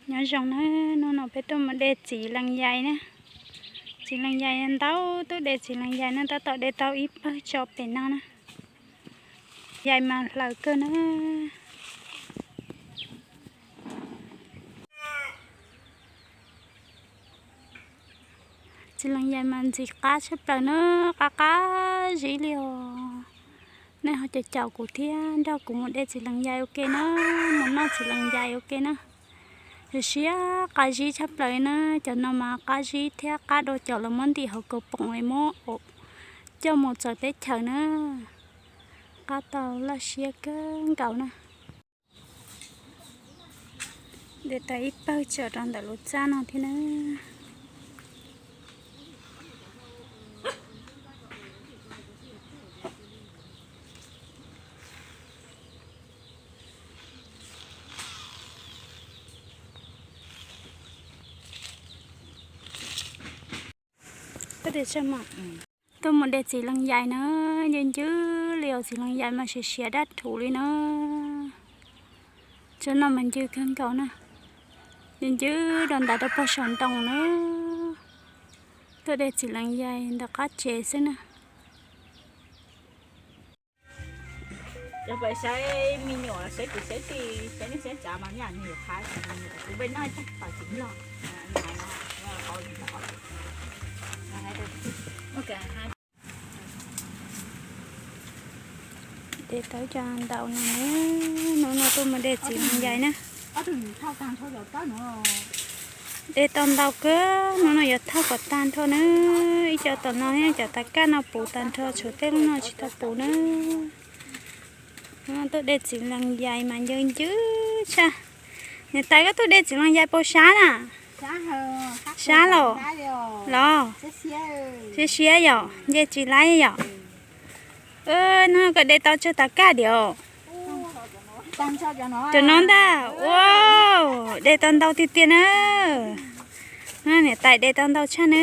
Nyob zoo na, hnub no peb tuaj mus de txiv lees yais na. Txiv lees yais ntau, tuaj de txiv lees yais na, tab tom de tau ib pawg tso pem no na. Yais mas hlaws kawg na. Txiv lees yais mas ntxim qab tshaj plaws na, qab qab zib li os. Nej ho caum caum kuv thiab nrog kuv mus de txiv lees yais ua ke na, mus noj txiv lees yais ua ke na. Siab siab qab zib tshaj plaws na, cov no mas qab zib thiab qab dua cov lawv muab ntim hauv kaus poom es muab coj mus txawv teb chaws na. Qab tau laj siab kawg nkaus na. De tau ib pawg tso rau ntawm lub txaj no thiab na. Tuaj mus de txiv lees yais na, ncw ncwb li os, txiv lees yais mas siav siav dab rhuv li na. Tsob no mas ncw kawg nkaus na, ncw ncwb rau ntawd rau pog saum ntoo na. Tuaj de txiv lees yais ntawm qab tsev xwb na. De tau cov ntau no, hnub no tuaj mus de txiv lees yais na. De tau ntau kawg, hnub no yuav thauj kom tag nrho na. Ib co tom no thiab cov tav kaj no puv tag nrho, tshuav tej lub no tsis tau puv na. Hnub no tuaj de txiv lees yais mas ncw ncwb tshaj. Niam tais, koj tuaj de txiv lees yais puas sab na? Sab los? Los? Siab siab yom, nce tsis laib yom. Hnub no koj de tau tsawg tav kaj diam? Cov no ntag, ua, de tau ntau tiag tiag na. Niam tais de tau ntau tshaj na.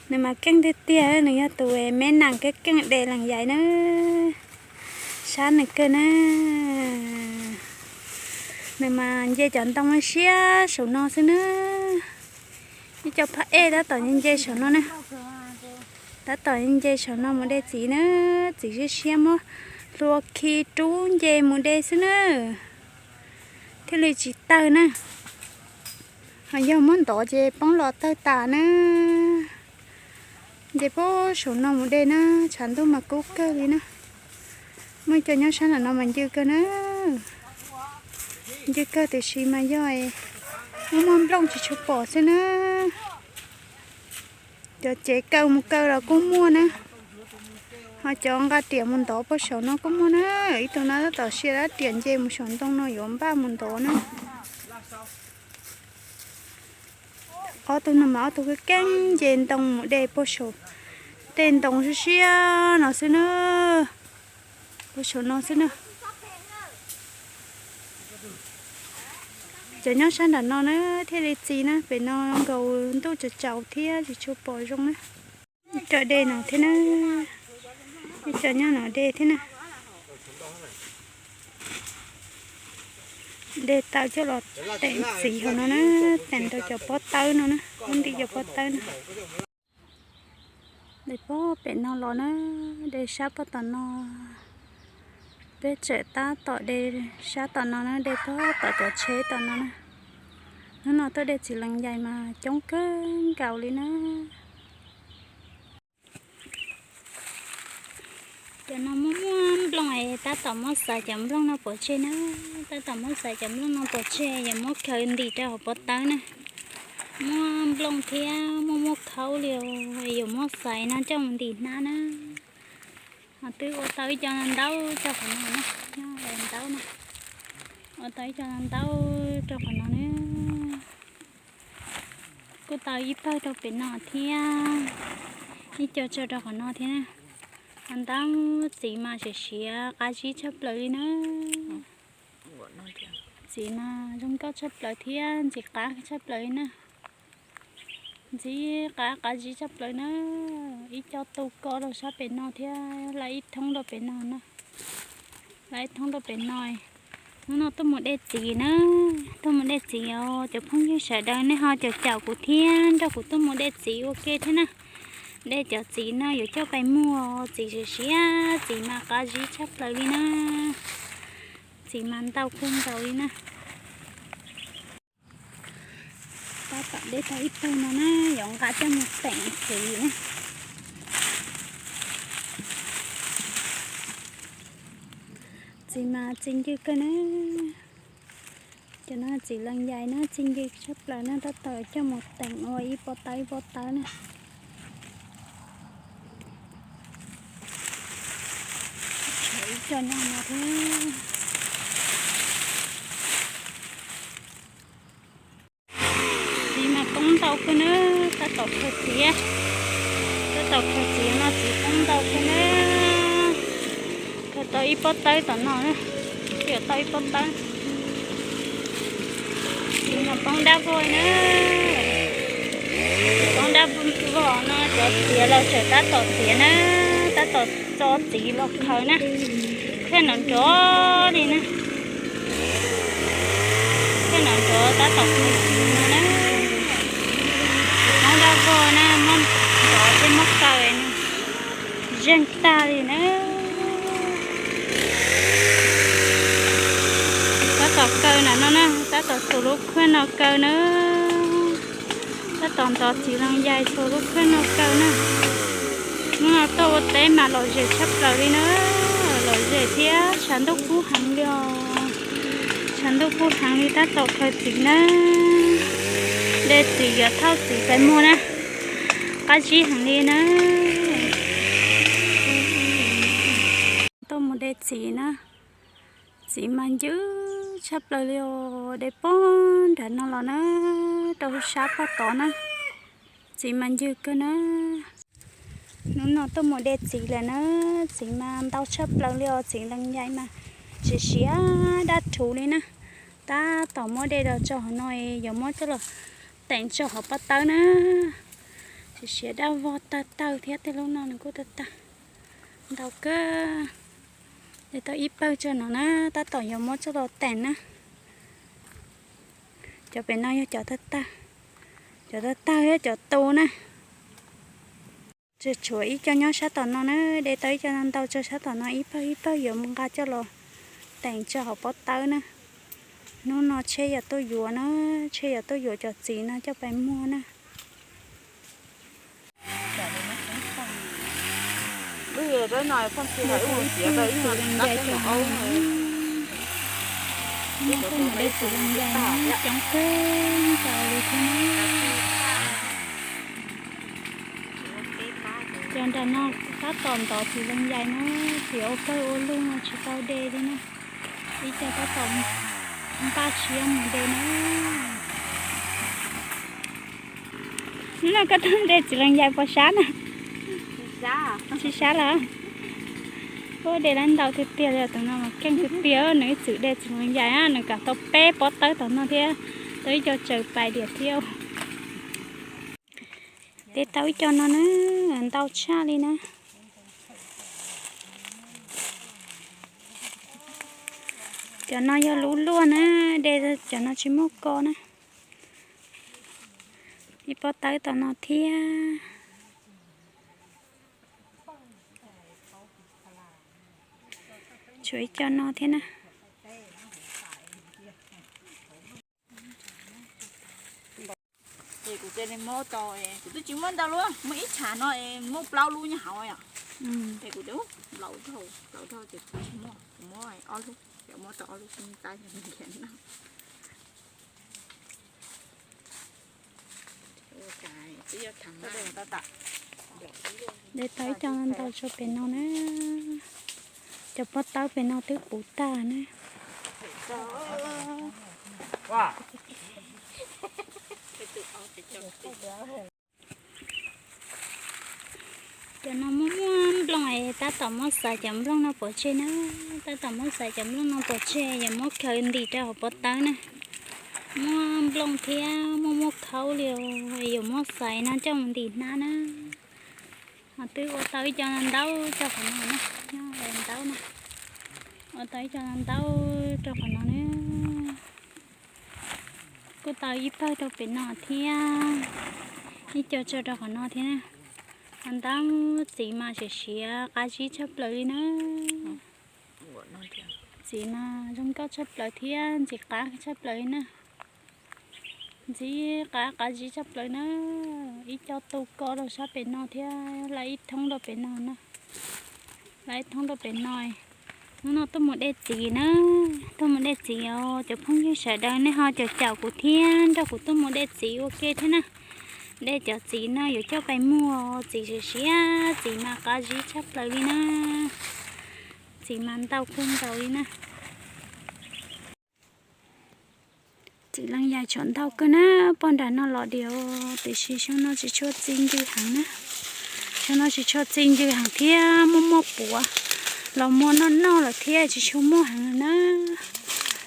Nws mas keej tiag tiag, nws yog tus me nas keej keej de lees yais na. Sab nws kawg na. Nws mas nce cov ntoo siab saum no xwb na. Ib co phaj ej tab tom nce nce saum no na. Tab tom nce saum no mus de txiv na. Txiv siab siab muab hlua khi rub nce mus de xwb na, thiaj li tsis tawg na. Ho yog muab ntov ces poob los tawg tas na. Nce puag saum no mus de na, tshav ntuj mas kub kawg li na. Muaj ib co nyob sab nram no mas ncw kawg na. Ncw kawg tiam sis mas yog muaj muaj nplooj tsis tshua pom xwb na. Cov cev kaw mus kaw los kuj muaj na. Ho cov nqa riam mus ntov puag saum no kuj muaj na. Ib tug no tab tom sia rab riam nce mus saum ntoo no yuav npaj mus ntov na. Ob tug no mas ob tug keeb nce ntoo mus de puag saum tej ntoo siab siab no xwb na. Puag saum no xwb na. Cov nyob sab nram no na thiaj li txiv na, pem no nkaus ntuj tsaus tsaus thiab tsis tshua pom zoo na. Ib co de no thiab na, ib co nyob no de thiab na. De tau coj los teem txiv hauv no na, teem rau cov pob tawb no na, ntim cov pob tawb no. De puag pem no los na, de sab puag tom no. Peb tseem tab tom de sab tom no na, de puag tom cov tsheb tom no na. Hnub no tuaj de txiv lees yais mas coob kawg nkaus li na. Cov no muaj muaj nplooj es tab tom muab xaiv cov nplooj no pov tseg na. Tab tom muab xaiv cov nplooj no pov tseg, yuav muab khaws ntim rau hauv pob tawb na. Muaj nplooj thiab muaj muaj khaub li, yuav muab xaiv no coj mus ntim hnab na. Ho twb ua tau ib co ntau rau qhov no na, ntau na. Ua tau ib co ntau rau qhov no na. Kuj tau ib pawg rau pem no thiab, ib co tso rau qhov no thiab. Ntau, txiv mas siav siav qab zib tshaj plaws li na. Txiv mas zoo nkauj tshaj plaws thiab ntxim qab tshaj plaws li na. Ntxim qab qab zib tshaj plaws na. Ib co tu ko rau sab pem no thiab, lawv ib thoob rau pem no na. Lawv ib thoob rau pem no. Hnub no tuaj mus de txiv na, tuaj mus de txiv os cov phooj ywg sawv daws, nej ho caum caum kuv thiab nrog kuv tuaj mus de txiv ua ke thiab na. De cov txiv no yuav coj pais muag, txiv siav siav, txiv mas qab zib tshaj plaws li na. Txiv mas ntau kawg nkaus li na. Tab tom de tau ib pawg no na, yuav nqa coj mus teem txiv na. Txiv mas txi ncw kawg na. Cov no txiv lees yais na, txi ncw tshaj plaws na, tab tom coj mus teem ua ib pob tawb ib pob tawb na. Tshuav ib co no no thiab. Txiv mas poob ntau kawg na, tab tom khaws txiv, tab tom khaws txiv no txiv poob ntau kawg na. Khaws tau ib pob tawb tom no na, yuav tau ib pob tawb. Txiv mas poob dab vog na, poob dab vog no cov txiav los tseem tab tom txiav na, tab tom txo txiv los khaws na, thiaj nrov nrov li na. Thiaj nrov nrov tab tom khaws txiv no na. Txiv poob dab vog na, muab nrov thiab muab kaw zeeg tag li na. Tab tom kaw na no na, tab tom xuas lub khuaj no kaw na. Tab tom ntov txiv lees yais xuas lub khuaj no kaw na. Hnub no tuaj ua teb mas lom zem tshaj plaws li na, lom zem thiab tshav ntuj kub heev li os. Tshav ntuj kub heev li tab tom khaws txiv na. De txiv yuav thauj txiv pais muag na, qab zib heev li na. Tuaj mus de txiv na, txiv mas ncw tshaj plaws li os, de puag nram no los na, rau sab pog tod na, txiv mas ncw kawg na. Hnub no tuaj mus de txiv lawm na, txiv mas ntau tshaj plaws li os, txiv lees yais mas siav siav dab rhuv li na. Tab tom muab de los tso hauv no, yuav muab coj los teem tso hauv pob tawb na. Siav siav dab vog tawg tawg thiab, tej lub no nws kuj tawg tawg ntau kawg. De tau ib pawg tso no na, tab tom yuav muab coj los teem na. Cov pem no yog cov tawg tawg, cov tawg tawg thiab cov tu na. Tseem tshuav ib co nyob sab tom no na, de tau ib co no ntau tso sab tom no, ib pawg ib pawg yuav nqa coj los teem tso hauv pob tawb na. Hnub no tsheb yuav tuaj yuav na, tsheb yuav tuaj yuav cov txiv no coj pais muag na. Coob kawg nkaus li thiab. Cov nram no tab tom ntov txiv lees yais na, txiv ua kawg ua lug no tsis tau de li na. Ib co tab tom npaj siab mus de na. Hnub no koj tuaj de txiv lees yais puas sab na? Tsis sab los? Ua de lawv ntau tiag tiag li, tus no mas keej tiag tiag, nws ib txwm de txiv lees yais, nws kam tau peb pob tawb tom no thiab, tau ib co tsaws pais diam thiab. De tau ib co no na, ntau tshaj li na. Cov no yog lub luaj na, de cov no tsis muaj ko na. Ib pob tawb tom no thiab. Tshuav ib co no thiab na. Es kuv cia li muab tau, kuv twb tsis muab ntau lub, muaj ib tshav no es muaj plaub lub nyob hauv yom. Es kuv tias plaub dhau, plaub dhau ces kuv tsis muab, kuv muab ob lub, ces muab tau ob lub xwb tab nkias no. De tau ib co ntau tso pem no na. Cov pob tawb pem no twb puv tag na. Cov no muaj muaj nplooj es tab tom muab xaiv cov nplooj no pov tseg na. Tab tom muab xaiv cov nplooj no pov tseg, yuav muab khaws ntim rau hauv pob tawb na. Muaj nplooj thiab muaj muaj khaub li, yuav muab xaiv no coj mus ntim hnab na. Ho twb ua tau ib co ntau tso qhov no na, nyob ntau na. Ua tau ib co los ntaub rau qhov no na. Kuj tau ib pawg rau pem no thiab, ib co tso rau qhov no thiab na. Los ntaub txiv mas siav siav qab zib tshaj plaws li na. Txiv mas zoo nkauj tshaj plaws thiab ntxim qab tshaj plaws li na. Ntxim qab qab zib tshaj plaws na. Ib co tu ko rau sab pem no thiab, lawv ib thoob rau pem no na. Lawv ib thoob rau pem no. Hnub no tuaj mus de txiv na, tuaj mus de txiv os cov phooj ywg sawv daws, nej ho caum caum kuv thiab nrog kuv tuaj mus de txiv ua ke thiab na. De cov txiv no yuav coj pais muag, txiv siav siav, txiv mas qab zib tshaj plaws li na. Txiv mas ntau kawg nkaus li na. Txiv leej yas tshua ntau kawg na, pog nram no los diam, tiam sis xyoo no tsis tshua txi ncw heev na. Xyoo no tsis tshua txi ncw heev thiab muaj muaj puav los muag noj noj lawm thiab tsis tshua muaj heev na.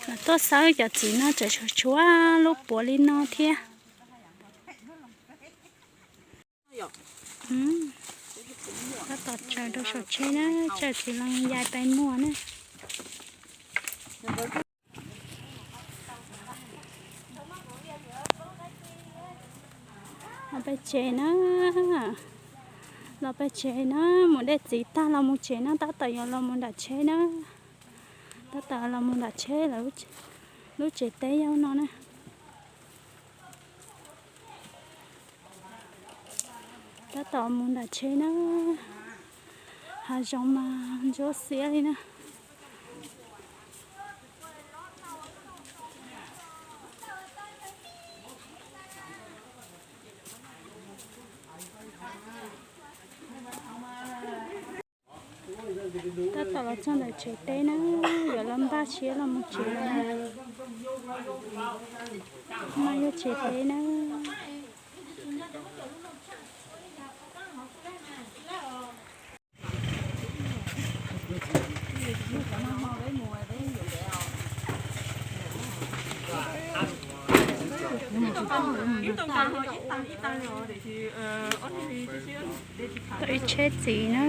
Los tuaj xawb cov txiv no tseem tshuav tshuav lub puav li no thiab. Tab tom tsaws rau saum tsheb na, tsaws txiv leej yas pais muag na. Los pem tsev na, los pem tsev na, mus de txiv tag los mus tsev na, tab tom yuav los mus nram tsheb na. Tab tom los mus nram tsheb lawm, lub tsev teb yog no na. Tab tom mus nram tsheb na, hav zoov mas ntsuab xiab li na. Tab tom los txog ntawm tsev teb na, yuav los npaj siab los mus tsev lawm na. No yog tsev teb na. Tau ib tsheb txiv na.